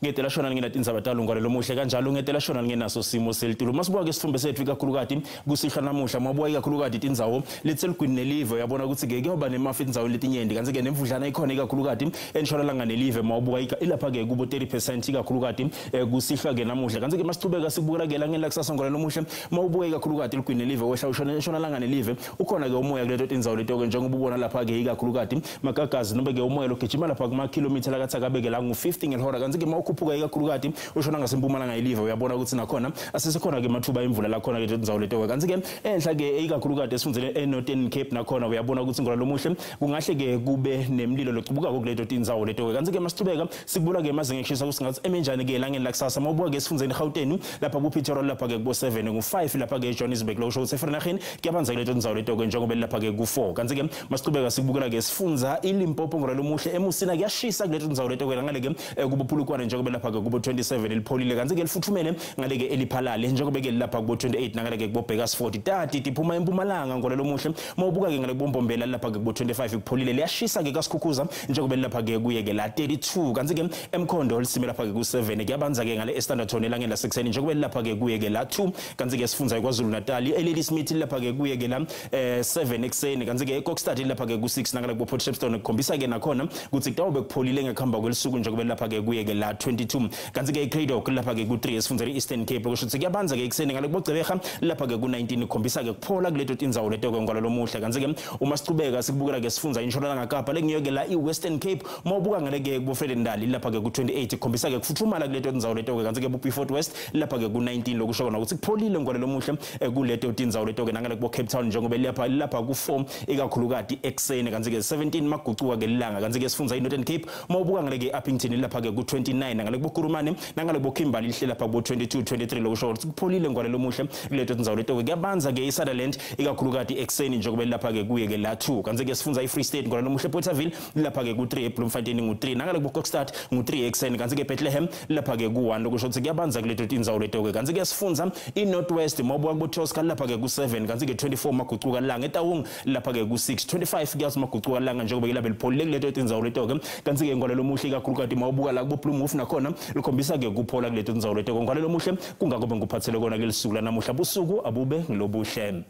Ngete lashona lingenatindzaba talo ngwale lomuhle kanjalo ngete lashona lingenaso simo selitulu. Masibuka ke sifumbe sethu ikakhulukati kusihla namuhla, mawubuka ikakhulukati tindzawo letiseligwini nelive, uyabona ukuthi ke kuyoba nemafu etindzaweni letinyenti, kantsi ke nemvudlana ikhona ikakhulukati entshonalanga nelive. Mawubuka ilapha ke kubo 30% ikakhulukati kusihlwa ke namuhla. Kantsi ke masichubeka sikubukela ke elangeni lakusasa ngwale lomuhle, mawubuka ikakhulukati ligwini nelive, wehla ushona entshonalanga nelive, ukhona ke umoya kuleto tindzawo leto ke njengoba ubona lapha ke ikakhulukati magagazi noma ke umoya logijima lapha kuma-kilometer lakathi akabeke la ngu-50 ngelihora. Kantsi ke mawukhuphuka ikakhulukati ushona ngasempumalanga ilive, uyabona ukuthi nakhona asesekhona ke mathuba emvula lakhona ke tindzawo leto. Kantsi ke enhla ke ikakhulukati esifundzeni e-Northern Cape nakhona uyabona ukuthi ngola lomuhle kungahle ke kube nemlilo locubukako kuleto tindzawo leto. Kantsi ke masichubeka sikubula ke emazinga ekushisa ukuthi ngathi emenjani ke elangeni lakusasa. Mawubuka ke esifundzeni Gauteng lapha ku-Pretoria lapha ke kubo 7, ngu-5 lapha ke eJohannesburg, lokusho ukuthi eVereeniging kuyabanza kuleto tindzawo leto ke njengoba lapha ke ku-4. Kantsi ke masichubeka sikubukela ke sifundza iLimpopo ngola lomuhle, eMusina kuyashisa kuleto tindzawo leto ke ngale ke kubo Polokwane njengoba lapha ke kubo 27, lipholile. Kantsi ke lifuthumele ngale ke eLephalale njengoba ke lapha kubo 28, nangale ke kubo Burgersfort tati tiphuma empumalanga ngola lomuhle. Mawubuka ke ngale kuboMbombela lapha ke kubo 25, kupholile. Liyashisa ke kaSkhukhuza njengoba lapha ke kuye ke la 32. Kantsi ke eMkhondo lisime lapha ke ku-7, kuyabanza ke ngale eStanderton elangeni lasekuseni njengoba lapha ke kuye ke la 2. Kantsi ke sifundza iKwaZulu Natal, eLadysmith lapha ke kuye ke la 7 ekuseni. Kantsi ke eKokstad lapha ke ku-6, nangale kubo Port Shepstone kukhombisa ke nakhona kutsi kutawube kupholile ngekuhamba kwelisuku njengoba lapha ke kuye ke la 22. Kantsi ke eCradock lapha ke ku-3 esifundzeni i-Eastern Cape, kusho kutsi kuyabanza ke ekuseni. Ngale kuboGqeberha lapha ke ku-19, kukhombisa ke kuphola kuleto tindzawo leto ke ngwalo lomuhle. Kantsi ke uma sichubeka sikubukela ke sifundza intshonalanga Kapa lengiyo ke la i-Western Cape, mawubuka ngale ke kubo Vredendal lapha ke ku-28, kukhombisa ke kufuthumala kuleto tindzawo leto ke. Kantsi ke bo-Beaufort West lapha ke ku-19, lokusho kona kutsi kupholile ngwalo lomuhle kuleto tindzawo leto ke. Nangale kubo Cape Town njengoba lapha ku-4 ikakhulukati ekuseni, kantsi ke 17 magucuka ke lilanga. Kantsi ke sifundza i-Northern Cape, mawubuka ngale ke Upington lapha ke ku-29, ngale kubo Kurumane nangale kubo Kimberley lihle lapha kubo 22 23, lokusho ukuthi kupholile ngwalo lomuhle kuleto tindzawo leto ke. Kuyabanza ke i-Sutherland ikakhulukati ekuseni njengoba lapha ke kuye ke la 2. Kantsi ke sifundza i-Free State ngwalo lomuhle, Bothaville lapha ke ku-3, eBloemfontein ngu-3, nangale kubo Kokstad ngu-3 ekuseni. Kantsi ke Bethlehem lapha ke ku-1, lokusho ukuthi kuyabanza kuleto tindzawo leto ke. Kantsi ke sifundza i-North West, mawubuka kubo Tosca lapha ke ku-7, kantsi ke 24 magucuka langa. eTaung lapha ke ku-6, 25 kuyazi magucuka langa njengoba ke labe lipholile kuleto tindzawo leto ke. Kantsi ke ngwalo lomuhle ikakhulukati mawubuka la kubo Bloemhof nakhona likhombisa ke kuphola kuleto tindzawo leto. Ngwalo lomuhle kungako bengikuphathele kona ke lisuku lanamuhla. Busuku abube ngilobuhle.